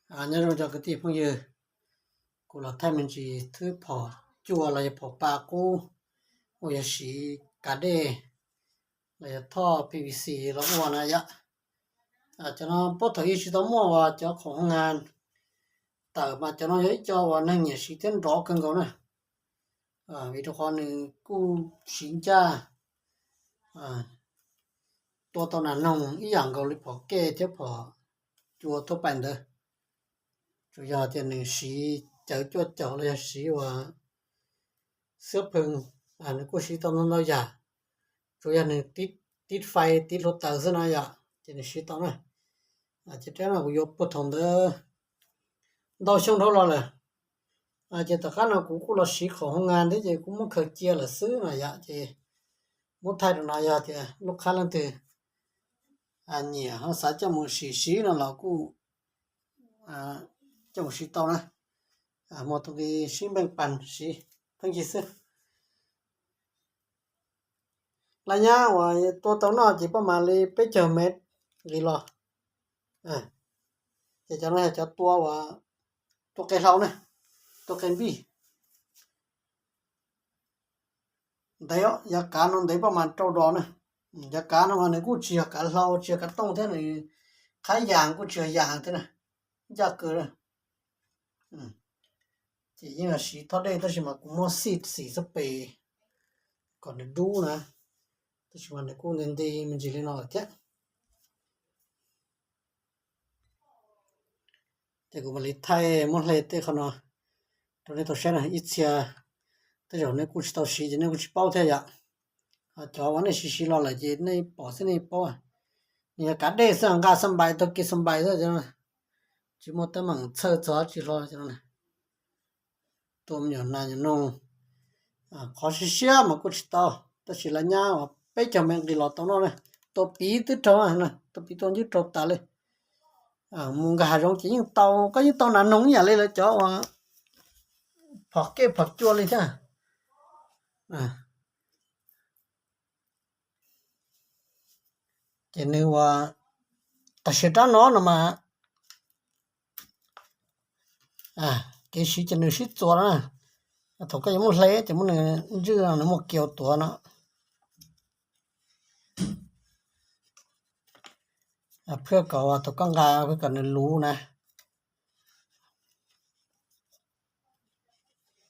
Nyob zoo cov kwv tij phooj ywg, kuv los thaij me ntsis thwb phom cua los yog phom pa qub uas yog siv kav dej los yog thoj P V C los ua na yom. Cov no puag thaum ub tsis tau muaj uas cov khoom hoo nas tawm mas cov no yog ib co uas neeg nyiam siv thiab nrov kawg nkaus na. Vim rau qhov nws kuj siv ncaj, tua tau nas noog ib yam nkaus li phom kej thiab phom cua tuaj pais ntawd. Tsuas yog tias nws siv cawv cuaj caum los yog siv uas xwb pheej, nws kuj siv tau ntau ntau yam. Tsuas yog nws tiv fais tiv hluav taws xwb no yom, ces nws siv tau na. Ces rab no kuv yuav puag thaum ntawd ntau xyoo dhau los lawm. Ces tom qab no kuv kuj los siv khoom hoo nas thiab ces kuv muab khaws cia lawm xwb no yom, ces muab thaij rau no yog tias lub qhab leej twg nyiam ho xav coj mus sim siv no los kuj coj mus siv tau na. Muaj tus nqi sib npeej pas siv pheej yig xwb. Laj nyab uas tua tau noj ces paj mas li peb caug mev nqis los. Ces cov no yog cov tua uas tua qe hlau na, tua qe npij. Ntev, yav kav no ntev paj mas rau dos na. Yav kav no mas nws kuj tsis yog kav hlau tsis yog kav tooj thiab, nws qhab yas kuj tsis yog yas thiab na, ncaj kawg na. Ces yeej siv thoj dej tab sis mas kuv muab xij xim xab pes kom nws dub na, tab sis mas nws kuj nti nti me ntsis li no lawm thiab. Ces kuv mam li thaij muab hle tej qhov no rau nej tau saib na. Ib txhia tej zaum nej kuj tsis tau siv ces nej kuj tsis paub thiab yom. Ho cov uas nej siv siv los lawm ces nej pom xwb nej paub. Nws yog kav dej xwb, nqa xab npais taug kev xab npais xwb, tsis muaj teeb meem txhawj txog dab tsi hlo. Tua me nyuam nas nyuam noog, qhov siab siab mas kuj tsis tau, tab sis laj nyab uas peb caug mev nqis los tau noj na, tua piv twb raug, tua piv tua ncwb raug tas li. Mus nkag hav zoov ces yeej tau, koj yeej tau nas noog ib yam li lawv cov uas phom kej phom cua li thiab. Ces nws ua, tam sim rab no no mas kev siv ces nws sib txuas na. Thaum koj yuav muab hle ces muab nws ntswj no nws muaj kiaus tuav no. Phwj kom thaum koj nqa phwj kom nws luv na.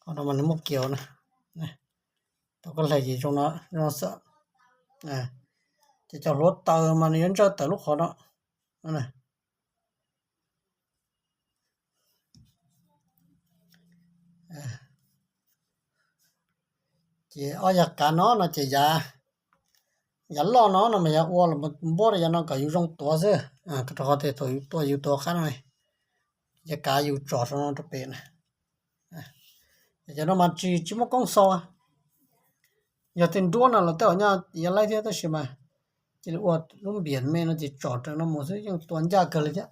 Qhov no mas nws muaj kiaus na. Thaum koj hle ces zoo no, zoo xwb. Ces cov hluav taws mas nws yuav ntsawj tawm lub qhov no. Ces ob yav kav no no ces yav, yav loj no no mas yog ua los npuab rau yav no kom yus zoo tuav xwb, rau qhov tias thaum yus tua yus tuav qab no, yav kav yus tsom rau no rau pem na. Cov no mas tsis, tsis muaj koob xau. Yog tej nruab no los tej zaum nyaj yav laib thiab tab sis mas cia li ua lub npiam me no ces tsom raws no mus xwb yeej tua ncaj kawg li thiab.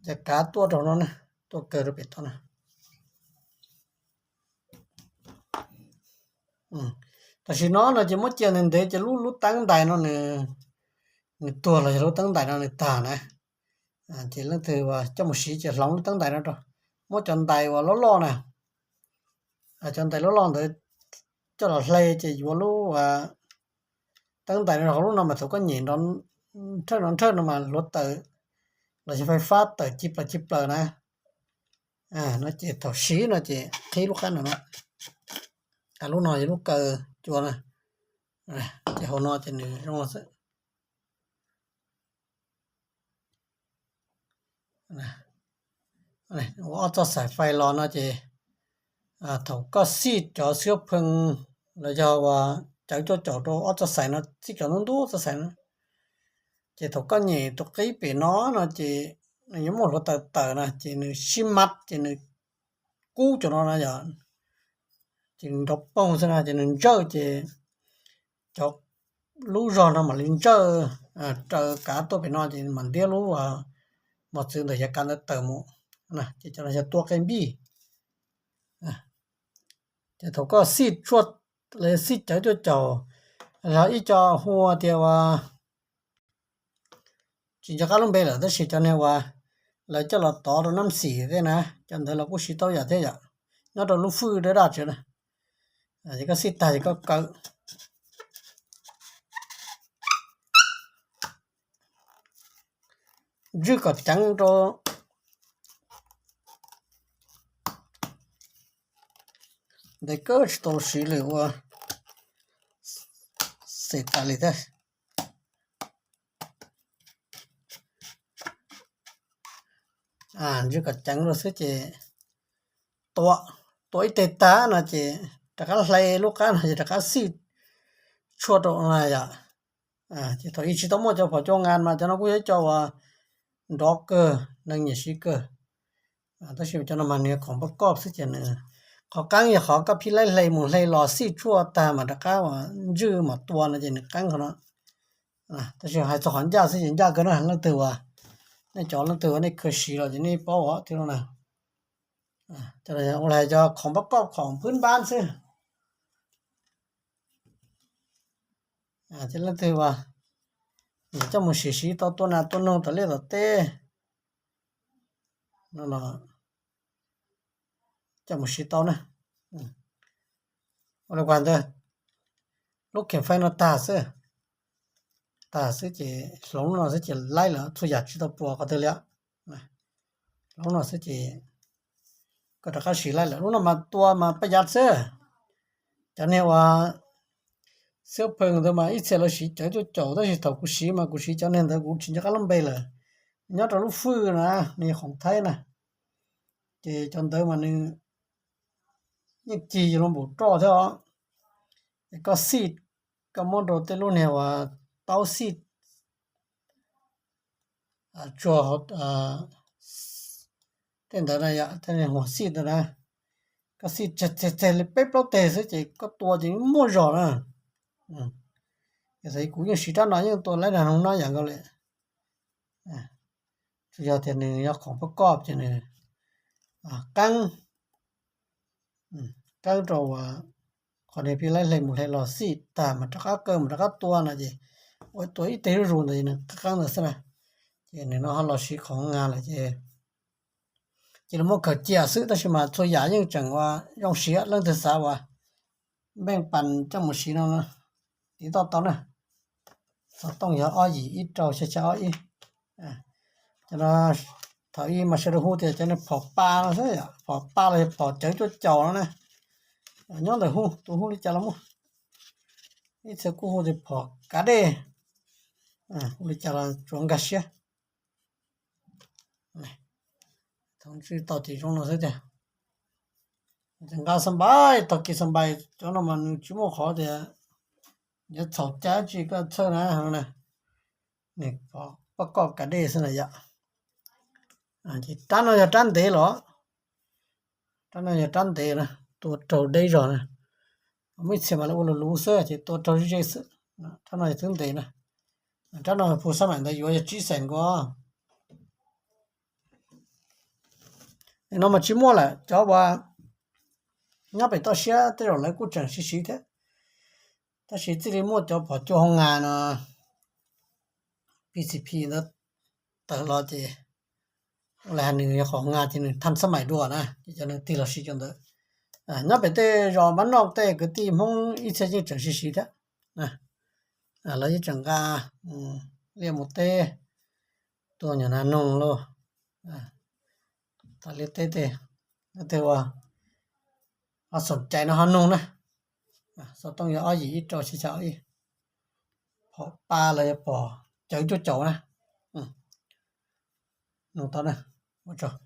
Ces kav tuaj rau no na, tuaj kawg rau pem toj na. Tam sim no no ces muab cia ntev ntev ces lub, lub teeb ntais no nws tuag los yog lub teeb ntais no nws tag na. Ces leej twg uas coj mus siv ces hloov lub teeb ntais no rau, muab cov ntais uas loj loj na, cov ntais loj loj ntawd coj los hle ces yuav lub teeb ntais no rau hauv lub no mas thaum koj nyem nrhawj no nrhawj no mas hluav taws los yog fais fab tawm ci plaws ci plaws na. No ces thaum siv no ces qhib lub qab no na. Lub no yog lub kaw cua na, ces hauv no ces nws zoo xwb. Ua ob txoj xaim fais los no ces thaum koj xij cov xwb pheej los yog uas cawv cuaj caum rau ob txoj xaim no, xij cov ntub ntub txoj xaim no, ces thaum koj nyem tus qib pem no no ces nws yuav muaj hluav taws tawm na ces nws sib mab ces nws kub cov no na yom, ces nws nrov poog xwb na ces nws ntsawj ces cov lub zog no mam li ntsawj raws kav tuaj pem no ces mam ntiab lub mos txwv ntawm yav kav ntawd tawm mus. Ces cov no yog tua qe npij. Ces thaum koj xij tshuaj lawv xij cawv cuaj caum, los ib co hu tias uas tsis nco qab lub npe lawm tab sis cov niag uas lawv coj los tov rau Nab Xis thiab na, cov ntawd los kuj siv tau yam thiab yom, nyob rau lub fwj dawb daj tsev na. Ces koj xij tag ces koj kaw ntswj kom ceev rau ntawd, koj tsis tau siv lwm ua xes tas li thiab. Ntswj kom ceev rau xwb ces tua, tua ib teg tag no ces rov qab hle lub qab no ces rov qab xij tshuaj rau na yom. Ces thaum ub tsis tau muaj cov phom cua ngas mas cov no kuj yog ib co uas nrov kawg, neeg nyiam siv kawg. Tab sis cov no mas nws yog khoom pab koj xwb ces nws, qhov qeeb yog qhov koj pheej laib hle mus hle los xij tshuaj tag mas rov qab uas ntswj mam tua no ces nws qeeb qhov no. Tab sis hais txog qhov ncaj xwb ces ncaj kawg na, leej twg uas, nej cov leej twg uas nej khaws siv los ces nej paub thiab no na. Ua li hais cov khoom pab koj khoom phwb npab xwb. Ces leej twg uas coj mus siv siv tau tua nas tua noog tom liaj tom teb no los coj mus siv tau na. Ua li kuv hais ntawd, lub kheem fais no tag xwb, tag xwb ces hloov no xwb ces laib lawm, txhua yam tsis tau puas qhov twg li. Hloov no xwb ces koj rov qab siv laib lawm. Lub no mas tua mas paj yav xwb. Cov niag uas xiab pheej ntawd mas ib txhia lawv siv cawv cuaj caum tab sis thaum kuv siv mas kuv siv cov niag ntawd kuv tsis nco qab lub npe lawm. Nyob rau lub fwj na, nws yog khoom Thaib na. Ces cov ntawd mas nws yeej cig yus lub npaum roj thiab os. Es koj xij, koj muab rau tej lub niag uas taub xij tsuag tej ntawd na yom, tej niag huam xij ntawd na, koj xij tseg tseg li peb plaub teg xwb ces koj tua ces muaj zog na. Yog kuv yeej siv rab no yeej tua laib dag noog no yam nkaus li. Tsuas yog tias nws yog khoom pab koj ces nws qeeb, qeeb rau uas qhov niag pheej laib hle mus hle los xij tag mas rov qab kaw mas rov qab tua no ces ua tua ib teg zuj zus ntawd nws qeeb ntawd xwb na. Ces nws no ho los siv khoom ngas lawm ces cia li muab khaws cia xwb tab sis mas txhua yam yeej tseem ua zoo siv, leej twg xav uas npeej pas coj mus siv no tiv toj tau na. Xov tooj yog ob yim ib rau xya xya ob ib. Cov no thaum ub mas sawv daws hu tias cov niag phom pa no xwb, phom pa los yog phom cawv cuaj caum no na. Nyob ntawm hu, tus hu li cas los muaj. Ib txhia kuj hu tias phom kav dej, hu li cas los tsuav nkag siab. Thaum ntswj tau ces zoo no xwb tiag. Nqa xab npais, tag kis xab npais cov no mas nws tsis muaj qhov tias yuav txhaum cai tsi koj txhawj na. Nws pab koj kav dej xwb na yom. Ces rab no yog rab ntev los, rab no yog rab ntev na, tua raug deb zog na. Muaj ib txhia mas lawv ua luv luv xwb ces tua raug ze ze xwb. Rab no yog twb ntev na. Rab no phu xab maim ntawd yuav yog tsib xees nkaus. Nim no mas tsis muaj lawm, cov uas nyob pem toj siab tej zaum lawv kuj tseem siv siv thiab. Tab sis txij li muaj cov phom cua hoo nas no, P C P ntawd tawm los ces ua li hais nws yog khoom ngas ces nws thaj xab maim dua na ces cov neeg tig los siv cov ntawd. Nyob pem tej zos mab noj tej kwv tij Hmoob ib txhia yeej tseem siv siv thiab. Lawv yeej tseem nqa liaj mus teb, tua nyuam nas noog lauj, tas liaj teb tej, tej ua ho xoom cai no ho noog na. Xov tooj yog ob yim ib rau xya xya ob ib. Phom pa los yog phom cawv cuaj caum na. Noog tau na, ua tsaug.